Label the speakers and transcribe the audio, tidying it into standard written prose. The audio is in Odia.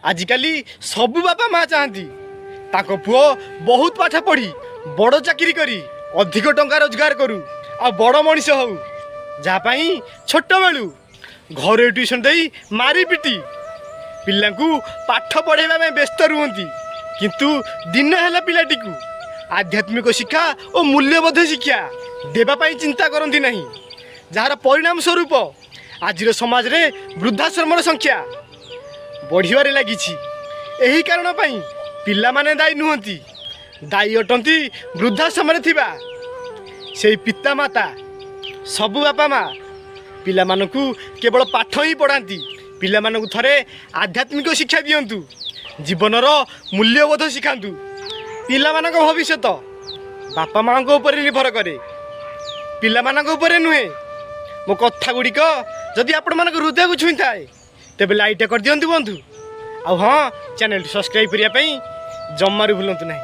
Speaker 1: ଆଜିକାଲି ସବୁ ବାପା ମା ଚାହାନ୍ତି ତାଙ୍କ ପୁଅ ବହୁତ ପାଠ ପଢ଼ି ବଡ଼ ଚାକିରି କରି ଅଧିକ ଟଙ୍କା ରୋଜଗାର କରୁ ଆଉ ବଡ଼ ମଣିଷ ହଉ, ଯାହା ପାଇଁ ଛୋଟବେଳୁ ଘରୋଇ ଟ୍ୟୁସନ୍ ଦେଇ ମାରି ପିଟି ପିଲାଙ୍କୁ ପାଠ ପଢ଼ାଇବା ପାଇଁ ବ୍ୟସ୍ତ ରୁହନ୍ତି। କିନ୍ତୁ ଦିନ ହେଲା ପିଲାଟିକୁ ଆଧ୍ୟାତ୍ମିକ ଶିକ୍ଷା ଓ ମୂଲ୍ୟବୋଧ ଶିକ୍ଷା ଦେବା ପାଇଁ ଚିନ୍ତା କରନ୍ତି ନାହିଁ, ଯାହାର ପରିଣାମ ସ୍ୱରୂପ ଆଜିର ସମାଜରେ ବୃଦ୍ଧାଶ୍ରମର ସଂଖ୍ୟା ବଢ଼ିବାରେ ଲାଗିଛି। ଏହି କାରଣ ପାଇଁ ପିଲାମାନେ ଦାୟୀ ନୁହନ୍ତି, ଦାୟୀ ଅଟନ୍ତି ବୃଦ୍ଧାଶ୍ରମରେ ଥିବା ସେଇ ପିତାମାତା। ସବୁ ବାପା ମା ପିଲାମାନଙ୍କୁ କେବଳ ପାଠ ହିଁ ପଢ଼ାନ୍ତି। ପିଲାମାନଙ୍କୁ ଥରେ ଆଧ୍ୟାତ୍ମିକ ଶିକ୍ଷା ଦିଅନ୍ତୁ, ଜୀବନର ମୂଲ୍ୟବୋଧ ଶିଖାନ୍ତୁ। ପିଲାମାନଙ୍କ ଭବିଷ୍ୟତ ବାପା ମାଆଙ୍କ ଉପରେ ନିର୍ଭର କରେ, ପିଲାମାନଙ୍କ ଉପରେ ନୁହେଁ। ମୋ କଥା ଗୁଡ଼ିକ ଯଦି ଆପଣମାନଙ୍କ ହୃଦୟକୁ ଛୁଇଁଥାଏ, ତେବେ ଲାଇକ୍ଟା କରିଦିଅନ୍ତୁ ବନ୍ଧୁ। ଆଉ ହଁ, ଚ୍ୟାନେଲଟି ସବସ୍କ୍ରାଇବ୍ କରିବା ପାଇଁ ଜମାରୁ ଭୁଲନ୍ତୁ ନାହିଁ।